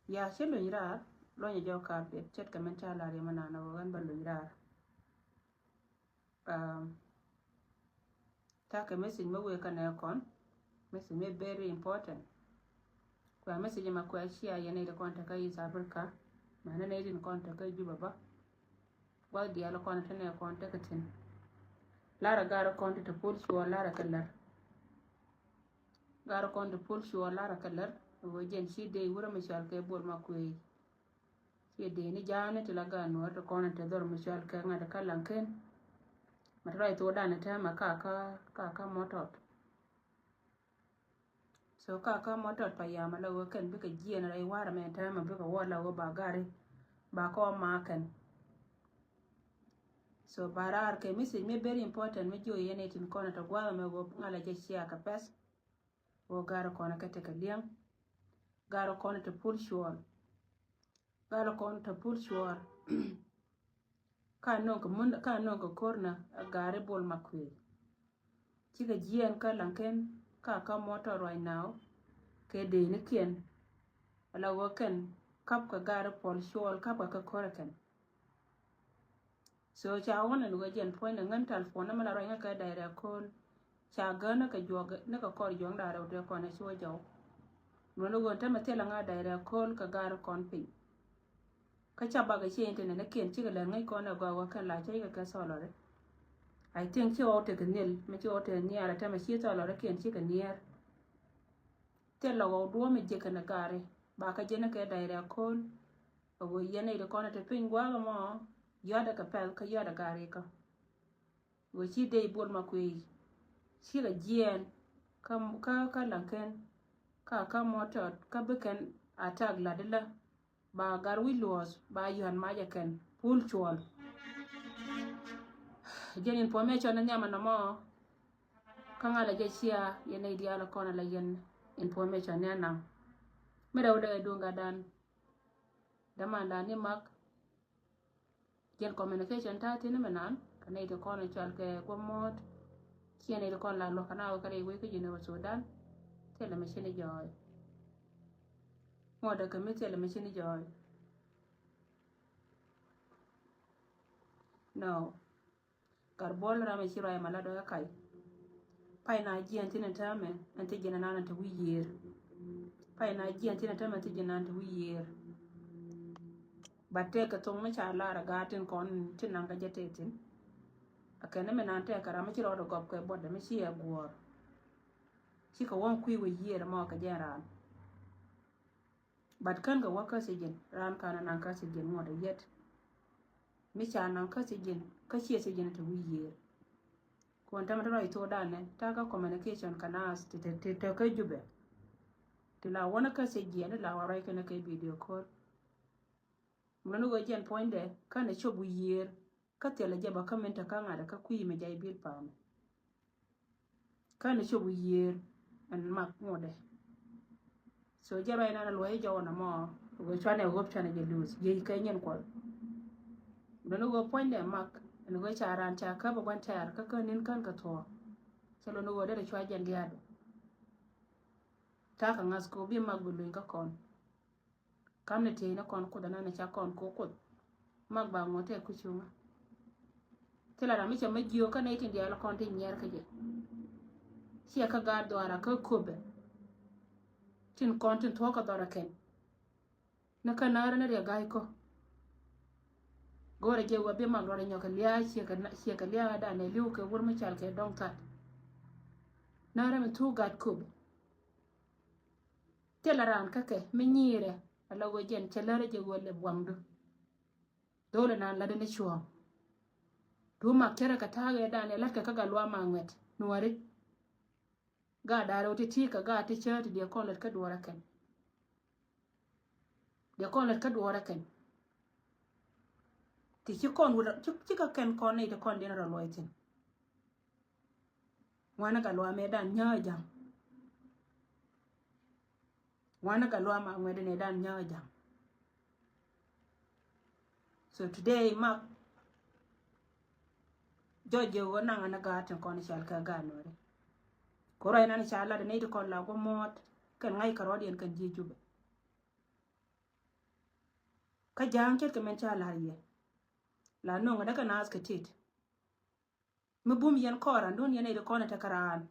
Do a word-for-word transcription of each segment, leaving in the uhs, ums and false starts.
Ya, ci luny raar, luɔnyɛ jɔk kaar piɛth, ce̱tkɛ min ca lar yɛ mi naan ɣöö ɣän bä luny raar. Um, takɛ message mi wëë kä nɛ kɔn, message mi very important. Kua message ma kua cia yɛn nɛy ti kɔn tekä East Africa, mɛnɛ nɛy tin kɔn tekä Juba bä. Gua̱th diaal kɔn ti nɛ kɔn tekɛ thi̱n. Larɛ garɛ kɔn ti te Paul Cuɔl larɛ kɛ lär. Garɛ kɔn ti Paul Cuɔl larɛ kɛ lär. Ɣöö jɛn ci dee wurɛ mi cɔal kɛ Bol Makuëëc. Ci dee ni ja̱a̱ni ti la gaat Nuɔ̱ɔ̱r ti kɔn ti dhɔr mi cɔal kɛ ŋa̱t kä Laŋken. Ma ti ruac thokdan täämɛ ka kä, ka kä Mɔtɔt. So ka kä Mɔtɔt pa yam ala ɣöö kɛn bikɛ jiɛn rɛy warɛ mɛ täämɛ bikɛ wä la ɣöö ba gari ba kɔ ma kɛn. So ba raar kɛ message mi very important mi jiö yɛn itin kɔn tɛ gua̱a̱th mɛ ɣöö ŋa̱lɛ jɛ cia kɛ pɛth. Ɣöö garɛ kɔn kɛ tekɛ liɛŋ. Garɛ kɔn tɛ Paul Cuɔl. Garɛ kɔn tɛ Paul Cuɔl. Ka nɔŋ kɛ mun, ka nɔŋ kɛ kor na a gari Bol Makuëëc. Cikɛ jiɛn kä Laŋken ka kä Mɔtɔt right now. Kɛ dee ni kiɛn. Ala ɣöö kɛn kap kɛ gari Paul Cuɔl kap kɛ kɛ kor kɛn. So ca wä ni ɣöö jɛn puɔ̱ny ni ŋän telephone ni mi la ruac ŋä kɛ direct call. Ca gän ni kɛ juɔk ni kɛ kɔr juɔk da̱rɛ wut kɔn ci wä jɔw. Mɛ ni ɣöö tämɛ thilɛ ŋä direct call kɛ gar kɔn piny. Kä ca bakɛ ci internet ni kiɛn cikɛ lɛn ŋäc kɔn ɛ gɔaa wä kɛn la cä cikɛ kɛ thɔlɔri. I think ci wä wä tekɛ nhiel mi ci wä tekɛ nhial ɛ tämɛ ci thɔlɔri kiɛn cikɛ nhiɛɛr. Thilɛ wä wä duɔ̱ɔ̱m mi jiɛkɛ ni gari ba kä jiɛn ni kɛ direct call. A ɣöö yɛn nɛy ti kɔn ti piny gua̱a̱k ɛmɔ yɔ̱a̱dɛ kɛ pɛl kä yɔ̱a̱dɛ gari kä. Ɣöö ci dee Bol Makuëëc cikɛ jiɛɛn kä, kä, kä Laŋken kä, kä Mɔtɔt kä bi kɛn attack lat ilä ba gar wi̱c luɔ̱ɔ̱th ba yɔ̱a̱n macɛ kɛn Paul Cuɔl. Jɛn information ni nhiamɛ nɔmɔ kä ŋa̱lɛ jɛ cia yɛn nɛy diaal kɔn ala yɛn information ni anaŋ. Mi rɛw dee duŋ gatdan. Dämandan ni Mak. Jɛn communication ta̱a̱ thi̱n mi naan kɛ nɛy ti kɔn cɔal kɛ guɔ muɔ̱ɔ̱t. Ciɛ nɛy ti kɔn la luɔ̱k kɛ na wä kɛ rɛy wec kä Jinub Sudan. Thilɛ mi ci ni jɔɔy. Ŋuɔ̱t dee kɛ mi thilɛ mi ci ni jɔɔy. No. Gat Buɔl ram mi ci ruac ma la dɔ̱ ɛ kac. Pay na jiɛn thin täämɛ ɛn thi jiɛn naan ɛn te wi̱i̱ yiëër. Pay na jiɛn thin täämɛ ɛn thi jiɛn naan te wi̱i̱ yiëër. Ba tëëk kɛ thoŋ mi ca lar a gaat tin kɔn tin naŋ kä jɛ tëë thin. A kɛn mi naan tɛɛk kɛ ram mi ci rɔɔd ɛ gɔp kɛ buɔt dɛ mi ci ɛ guɔ̱ɔ̱r. Cikɛ wäŋ kui̱ wä yiëër ɛmɔ kɛ jɛn raan. But kän kɛ wä kä thi̱ji̱n, raan kan anaŋ kä thi̱ji̱n ŋuɔ̱t ɛ yet. Mi ca naŋ kä thi̱ji̱n, kä ciɛ thi̱ji̱n te wi̱i̱ yiëër. Kuɔn tämɛ te rɔy thokdan nɛ, ta̱a̱ kä communication kä naath ti te, ti te kä Jubɛ. Ti la wänä kä thi̱ji̱n, ti la wa ruac kɛn kɛ video call. Mɛ ni ɣöö jɛn puɔ̱nydɛ, kän ɛ cop wi̱i̱ yiëër, kä thilɛ jɛ bä kä min te kä ŋa̱t kä kui̱ mi jay bil pa̱a̱mɛ. Kä ni cop wi̱i̱ yiëër ɛn Mak ŋuɔ̱tdɛ. So jɛ ruac nan a luɔ̱c jɔw nɔmɔ ɣöö cuanɛ ɣöp cuanɛ jɛ luuth jiec kɛ nyin kuɔth. Lon ɣöö puɔ̱nydɛ Mak ɛn ɣöö ca raan ca käp ɛ gua̱n tɛ̈r kä kä ni̱n kän kɛ thuɔ̱ɔ̱k. Cɛ lon ɣöö derɛ cua jɛn diaatdɛ. Ta̱a̱ kɛ ŋa̱th kɛ ɣöö bi Mak bi luny kä kɔn. Kam ni tiey ni kɔn Kuoth ɛnɔni ca kɔn ko Kuoth. Mak ba ŋuɔ̱t tɛk ku cuŋä. Thilɛ ram mi cɛ mi jiök kä nɛy tin diaal kɔn tin nyiɛɛr kä jɛ. Ciɛ kä gaat dhɔaara kä köpɛ. Tin kɔn tin thuɔ̱k kä dhɔrɛ kɛn. Ni kä näärä ni riɛ ga̱a̱c kä. Go̱rɛ jɛ wä bi Mak luɔrɛ nyɔk kɛ lia̱a̱ ciɛ kɛ na-, ciɛ kɛ lia̱a̱ dan ɛ li̱w kɛ wur mi cal kɛ dɔŋ that. Näärä mi thuk gaat köpɛ. Thilɛ raan kä kɛ mi nyiirɛ ala ɣöö jɛn cɛ lärä jɛ ɣöö lɛ buaŋdu. Dho̱o̱lɛ naan la̱tdä ni cuɔ̱ɔ̱ŋ. Duɔ̱ɔ̱p Mak cärɛ kɛ ta̱a̱ ɣɛɛ dan ɛ la̱tkɛ kä Gatluak Maŋuɛt Nuääri. Gaat da̱a̱r ɣöö ti ti̱i̱ kɛ gaat ti cäär ti diɛ kɔn lät kä duɔ̱ɔ̱rä kɛn. Diɛ kɔn lät kä duɔ̱ɔ̱rä kɛn. Ti ci kɔn wut ci, ci kä kɛn kɔn nɛy ti kɔn diɛn rɔ luɔc thi̱n. Ŋuanä Gatluak mëë dan nyääk ja̱ŋ. Ŋuanä Gatluak Maŋuɛt ni dan nyääk ja̱ŋ. So today Mak jɔc jɛ ɣöö naŋ ɛn ɛ gaat tin kɔn cal kɛ gaat Nuääri. Kɛ ruac nan ca lat ɛ nɛy ti kɔn la guɔ muɔ̱ɔ̱t kɛn ŋa̱c kɛ rɔ̱diɛn kɛn ji̱ Jubɛ. ja̱a̱ŋ ce̱tkɛ min ca la̱r yɛ. La no̱ŋ dee kɛ naath kɛ tet. Mi bum yɛn kɔɔran duun yɛn nɛy ti kɔn ɛ tekɛ raan.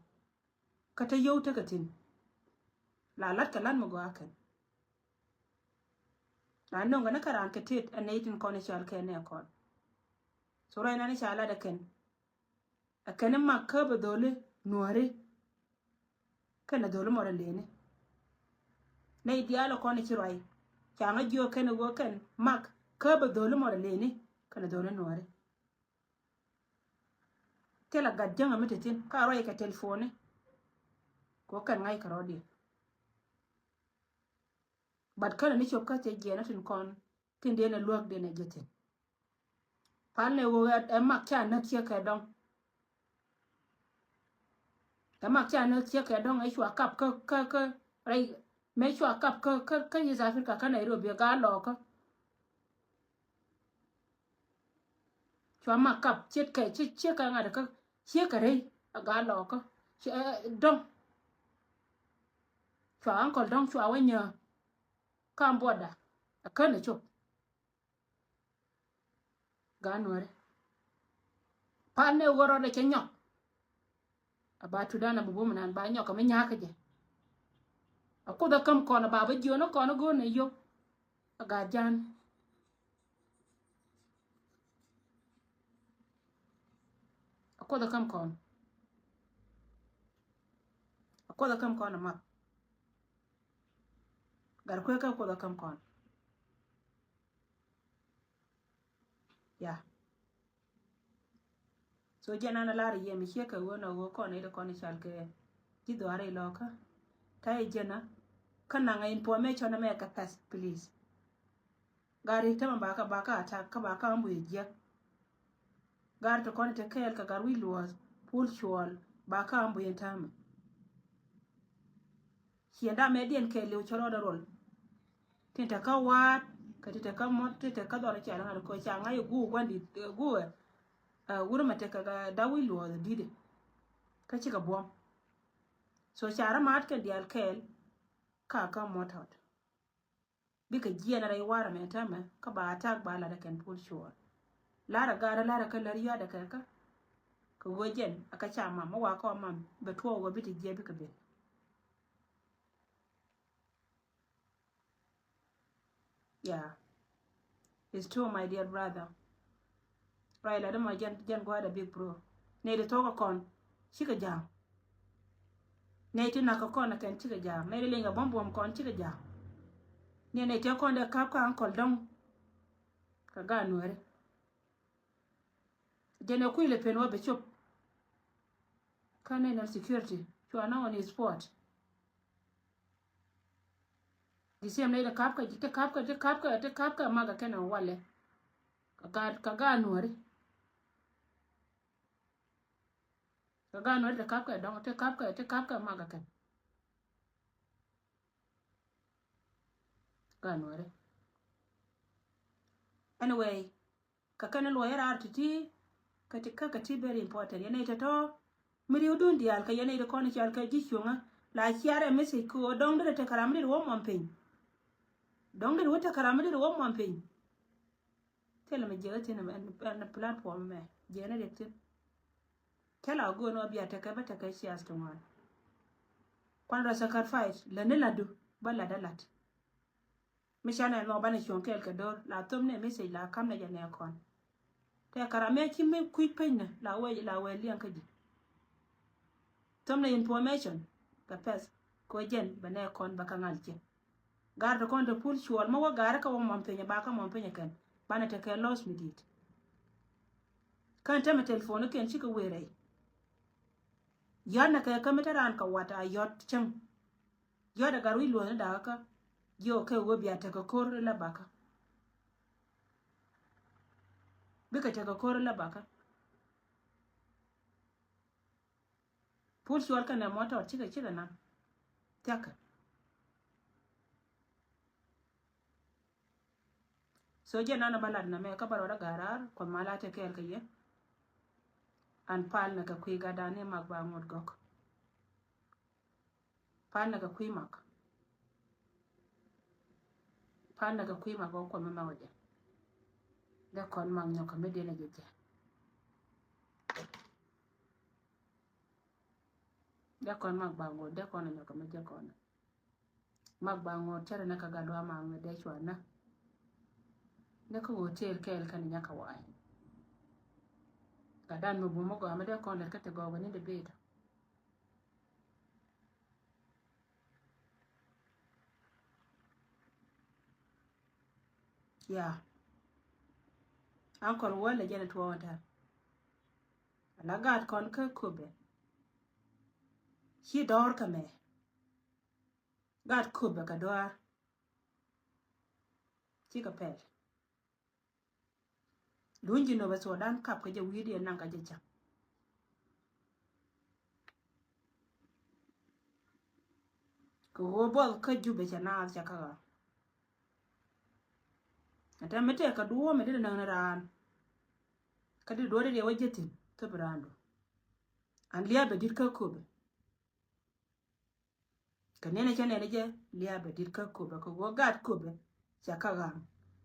Kä te yio̱w tekɛ thi̱n. La la̱t kɛ la̱t mi gɔaa kɛn. La no̱ŋ kɛ ni kɛ raan kɛ tet ɛ nɛy tin kɔn i̱ cɔal kɛ nɛ kɔn. So ruac nan i̱ ca lat ɛ kɛn. Ɛ kɛn i̱ mak kä bɛ dho̱li nuääri. Kɛn ɛ dho̱li mɔr ɛ leni. Nɛy diaal ɛ kɔn i̱ ci ruac. Ca ŋä jiök kɛn i̱ ɣöö kɛn mak kä bɛ dho̱li mɔr ɛ leni. Kɛn ɛ dho̱li nuääri. Thilɛ gat jäŋä mi te thi̱n ka ruac kɛ telefoni. Kɛ ɣöö kɛn ŋa̱c kɛ rɔ̱diɛn. But känɛ ni cop kä thiec jiɛn a tin kɔn tin diɛn a luäk diɛn a ji̱ thi̱n. Pal ni ɣöö ɛ mak ca näk ciek kɛ dɔ̱ŋ. Ɛ mak ca näk ciek kɛ dɔ̱ŋ ɛ cua kap kä kä kä rɛy mëë cua kap kä kä kä East Africa kä Nairobi ɛ gaa lɔɔkä. Cua mak kap ciet kɛ ciet ciek kɛ ŋa̱t kä ciek kɛ rɛy ɛ gaa lɔɔkä. Ci ɛ dɔ̱ŋ. Cua ankɔl dɔ̱ŋ cua wä nyääk. Kam buɔda ɛ kän ɛ cop. Gaa nuäri. Pal ni ɣöö rɔɔdɛ cɛ nyɔk. A ba tudan a bi bum nan ba nyɔk a mi nyakä jɛ. A kuoth a käm kɔn a ba bä jiön a kɔn a go̱o̱r ni yop. A gaa jan. A kuoth a käm kɔn. A kuoth a käm kɔn a mak. Gat kuekä a kuoth a käm kɔn. Ya. So jɛn an a lar yɛ mi ciek kɛ ɣöö na ɣöö kɔn i̱ ti kɔn i̱ cal kɛ ji̱ dhuaar i̱ lɔkä. Ta̱yɛ jɛn a kä naŋ a information mɛ kɛ pɛth, please. Gar i̱ tämɛ ba kä ba kä attack kä ba kä ambush jiäk. Gar ti kɔn i̱ te kɛɛl kɛ gar wi̱i̱ luɔ̱ɔ̱th pul cuɔl ba kä ambush in tämɛ. Ciɛn da mɛ diɛn kɛɛliw cä rɔɔdɛ rol. Tin te kä wa̱a̱t kä ti te kä mɔt ti te kä dhɔr cɛl ŋa̱t kɔ ca ŋa̱c i̱ guuk gua̱n di̱t guuk ɛ wurɛ mɛ te kɛ da̱k wi̱c luɔɔth di̱t ɛ. Kä cikɛ buɔ̱m. So ca rɔ ma̱a̱t kɛn diaal kɛɛl ka kä mɔt tɔt. Bikɛ jiɛn rɛy warɛ mɛ täämɛ kä ba attack ba lat ɛ kɛn pul cuɔɔr. Lar ɛ gat ɛ lar ɛ kä lär yɔ̱a̱t ɛ kɛ kä. Kɛ ɣöö jɛn ɛ kä ca mam mi wakä ɔ mam bɛ tuɔɔk ɣöö bi ti jiɛ bikɛ ben. Yeah. It's true, my dear brother. Ruac la dämɔ jɛn, jɛn gua̱a̱th a big bro. Nɛy ti thok a kɔn cikɛ ja̱a̱m. Nɛy ti nak a kɔn a kɛn cikɛ ja̱a̱m. Nɛy ti leny a buɔ̱m buɔ̱m kɔn cikɛ ja̱a̱m. Ni nɛy ti a kɔn dee kap kä ankɔl dɔ̱ŋ. Kä gaat nuääri. Jɛn ɛ kui̱ lɛ pen wä bɛ cop. Kä national security cua na ɣɔn i̱ sport. Di siɛm nɛy ti kap kä, ti kap kä, ti kap kä, ti kap kä mak ɛ kɛn ɛ walɛ. Kä gaat, kä gaat nuääri. Kä gaat nuääri ti kap kä dɔ̱ŋ, ti kap kä, ti kap kä mak ɛ kɛn. Gaat nuääri. Anyway, kä kɛn luɔc raar ti̱ti̱, kä ti kä kä ti very important. Yɛn nɛy tɔ̱tɔ̱ mi riwdun diaal kä yɛn nɛy ti kɔn i̱ cɔal kɛ ji̱ cuŋä la ciarɛ message kɛ ɣöö dɔ̱ŋ dee tekɛ ram mi dee wä muɔm piny. Dɔ̱ŋ dee wä tekɛ ram mi dee wä muɔm piny. Thilɛ mi jiäkä thi̱n ɛn platform mɛ jiɛn ɛ riɛk thi̱n. Thilɛ a go̱o̱n ɔ bia tekɛ bä tekɛ ciath ti ŋuan. Kuan rɔ sacrifice lät ni latdu bä lat a lat. Mi canɛ nhɔk banɛ cuɔ̱ŋ kɛɛl kɛ do̱r la thom ni message la kam nɛ jɛ nɛ kɔn. Tɛ kara mɛ ci mi kui̱ peny nɛ la wee la wee liɛŋ kä ji̱. Thom nɛ information kɛ pɛth kɛ jɛn bɛ nɛ kɔn bɛ kä ŋal ciɛ. Gar ti kɔn ti pul cuɔl ma wä gar kä wä mɔm peny ba kä mɔm peny kɛn banɛ tɛ kɛ loss mi dit. Kän tämɛ telephone kɛn cikɛ wee rɛy. Yɔt nɛ kɛ kä mi te raan kɛ wat a yɔt cäŋ. Yɔt a gar wi̱i̱ luɔ̱th ni dakä kä jiɔ kɛ wä bia tekɛ ko̱r ilɛ bakä. Bikɛ tekɛ ko̱r ilɛ bakä. Pul cuɔl kɛnɛ mɔ tɔt cikɛ cikɛ naŋ thiakä. So jɛ nan a ba lat na mɛ kä ba rɔɔdä ga̱ra̱a̱r kuɔth ma la te kɛɛl kɛ yɛ. An pal nɛ kɛ kui̱ gatdan ni mak ba ŋot gɔ̱k. Pal nɛ kɛ kui̱ mak. Pal nɛ kɛ kui̱ mak ɔ kuɔth mi mak ɔ jɛ. Dee kɔn mak nyɔkɛ mi diɛn a jɛ jɛ. Dee kɔn mak bak ŋot, dee kɔn a nyɔkɛ mi jɛ kɔn. Mak bak ŋot cɛ rɛ ni kä gat luaak mak mi dee cua na. Ni kä hotel kɛɛl kɛn nyakɛ wa̱a̱. Gat dan mi bum mi gɔaa mi dee kɔn lɛt kä ti gɔw kɛ ni di bit. Ya. Uncle Wal a jɛn a tuɔɔk tɛr. Ala gat kɔn kä Köpɛ. Ci dɔɔr kä mɛ. Gat Köpɛ kɛ dɔɔr. Cikɛ pɛl. Duny Jinubä Sudan kap kä jɛ wi̱i̱diɛn naŋ kä jɛ cak. Kɛ ɣöö buɔth kä Jubɛ cɛ naath cɛ kä ɣä. Ɛ tɛm mi tɛk kɛ duɔ̱ɔ̱p mi dee näk ni raan. Kä di duɔ̱ɔ̱r di riɛw a jɛ thi̱n thop raandu. An lia̱a̱ bɛ di̱t kä Köpɛ. Kɛ nɛnɛ cɛ nɛnɛ jɛ lia̱a̱ bɛ di̱t kä Köpɛ kɛ ɣöö gat Köpɛ cɛ kä ɣa̱a̱ŋ.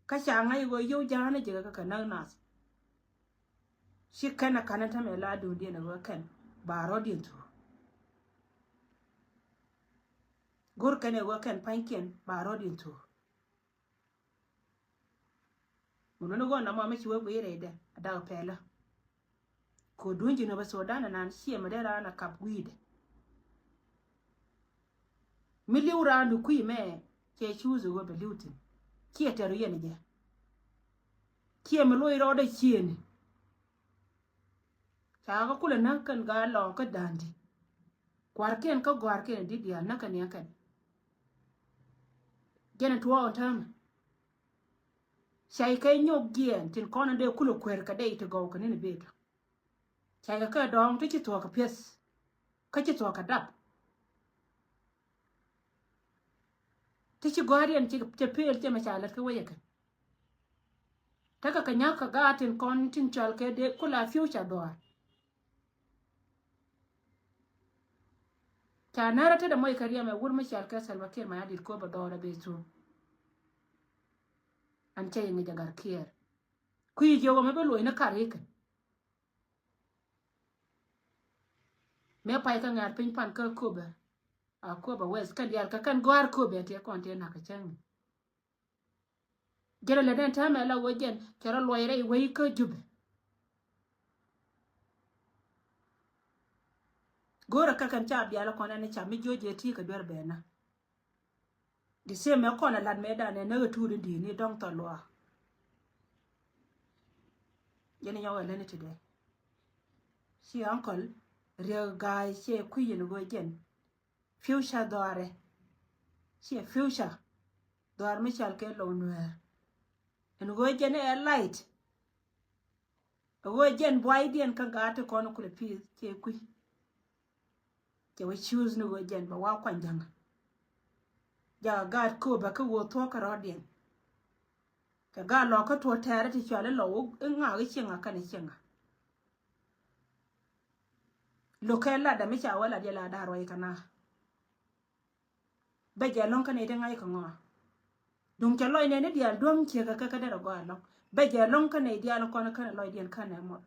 Kä ca ŋa̱c ɣöö yio̱w ja̱a̱n ni jɛ kɛ kɛ näk nath. Ci kɛn a ka̱n a tämɛ la duundiɛn a ɣöö kɛn ba rɔ̱diɛn thuuk. Go̱r kɛn a ɣöö kɛn pa̱nykiɛn ba rɔ̱diɛn thuuk. Mi luni gɔn namɔ mi ci wee guiy rɛydɛ a dak pɛlä. Kɛ duny Jinubä Sudan anan ciɛ mi dee raan a kap gui̱i̱dɛ. Mi li̱w raan du kui̱ mɛ cɛ cuuth ɣöö bɛ li̱w thi̱n. Ciɛ tɛr yɛn jɛ. Ciɛ mi loc rɔɔdɛ ciëëni. Ca kä kulɛ näk kɛn gaa lɔɔk kä da̱a̱n di̱t. Kua̱rkiɛn kä gɔ̱a̱rkiɛn di̱t diaal näk kɛn yɛn kɛn. Jɛn tuɔɔk täämɛ. Cay kɛ nyok jiɛɛn tin kɔn in dee kulɛ kuer kɛ dee ti gɔw kɛ ni̱n bet. Cay kɛ kɛ dɔ̱ɔ̱ŋ ti ci thuɔ̱k kɛ piɛth. Kä ci thuɔ̱k kɛ dap. Ti ci gɔ̱a̱riɛn ci cɛ pel cɛ mɛ ca lät kä wecɛ kɛ. Tekɛ kɛ nyak kɛ gaat tin kɔn tin cɔal kɛ dee kula future dhɔaar. Ca närä tetdä mɔc kɛ riɛm ɛ wur mi cɔal kɛ Salva Kiir Mayardit Köpɛ dhɔɔrä bɛ thuɔ̱k. An cɛ yɛ ŋi̱c a gat Kiir. Kui̱ jiök ɛmɛ bi luɔ̱c ni kar ikɛ. Mëë pay kä ŋa̱r piny pan kä Köpɛ. A Köpɛ West kɛn diaal kä kɛn gɔ̱a̱r Köpɛ tiɛ kɔn tiɛ nak kä cäŋ. Jɛn a lät ɛn täämɛ la wee jɛn cɛ rɔ luɔc rɛy wei kä Jubɛ. Go̱o̱rä kä kɛn ca bial kɔn ɛn ca mi jiöc jɛ ti kɛ duer bɛɛna. Di same mɛ kɔn a lat mɛ dan ɛn näk ɛ tuut in di̱i̱t ni dɔ̱ŋ thɔl luaak. Jɛn inyɔk ɛ lätni ti dee. Ci uncle Riek Ga̱a̱c cɛ kui̱ in go̱o̱r jɛn. Future dhɔaarɛ. Ciɛ future dhɔaar mi cɔal kɛ Lɔw Nuɛɛr. Ɛn ɣöö jɛn ɛ light. Ɛ ɣöö jɛn buaydiɛn kä gaat ti kɔn kulɛ pi̱i̱th cɛ kui̱. Cɛ wä choose ni ɣöö jɛn bɛ wa kuany ja̱ŋä. Jakä gaat Köpɛ kä ɣöö thuɔ̱k kärɔ̱diɛn. Cɛ gaat lɔk kä tuɔ̱ tɛɛrɛ ti cɔal i̱ Lɔw i̱ ŋa̱a̱k i̱ cieŋa kɛnɛ cieŋa. Lo̱kɛ latdä mi ca wä lat yɛ la da̱a̱ ruac kɛ na. Bɛ jɛ lɔ̱ŋ kä nɛy ti ŋa̱c kɛ ŋɔa. Duŋ cɛ lɔc nɛy ni diaal duäŋ ciek kɛ kɛ kɛ derɛ gɔaa lɔ̱ŋ. Bɛ jɛ lɔ̱ŋ kä nɛy diaal kɔn kɛnɛ lɔcdiɛn kɛnɛ mɔl.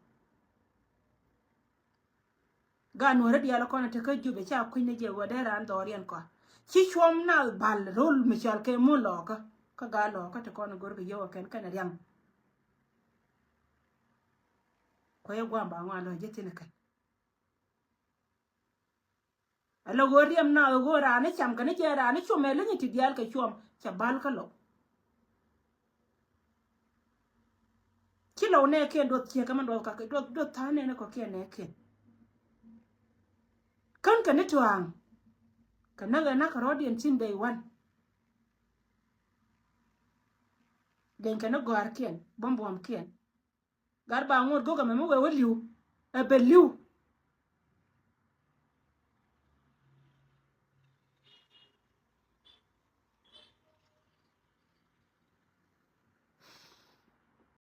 Gaat nuɔ̱ɔ̱ri diaal kɔn te kä Jubɛ ca kui̱ny ni jɛ wä dee raan dhɔriɛn kɔa. Ci cuɔm na bal rol mi cɔal kɛ mun lɔɔkä. Kä gaat lɔɔkä ti kɔn go̱r kɛ yio̱w kɛn kɛnɛ riaŋ. Kuɛ guam ba ŋɔa lɔ jɛ thin kɛn. Ala ɣöö riɛm na ɣöö raan ni cam kɛ ni jɛ raan ni com ɛ leny ti diaal kɛ cuɔm cɛ bal kä Lɔw. Ci Lɔw nɛɛkiɛn duɔth ciek kɛ mɛn duɔth kakɛ duɔth duɔth tha̱a̱ŋ nɛɛni kɔkiɛn nɛɛkiɛn. Kän kɛ ni tua̱a̱ŋ kɛ näk ɛ nak kɛ rɔ̱diɛn cin day one. Deny kɛ ni gɔ̱a̱rkiɛn buɔ̱mbuɔ̱mkiɛn. Gat ba ŋot go̱o̱k ɛmɛ mi wee wä li̱w. Ɛ bɛ li̱w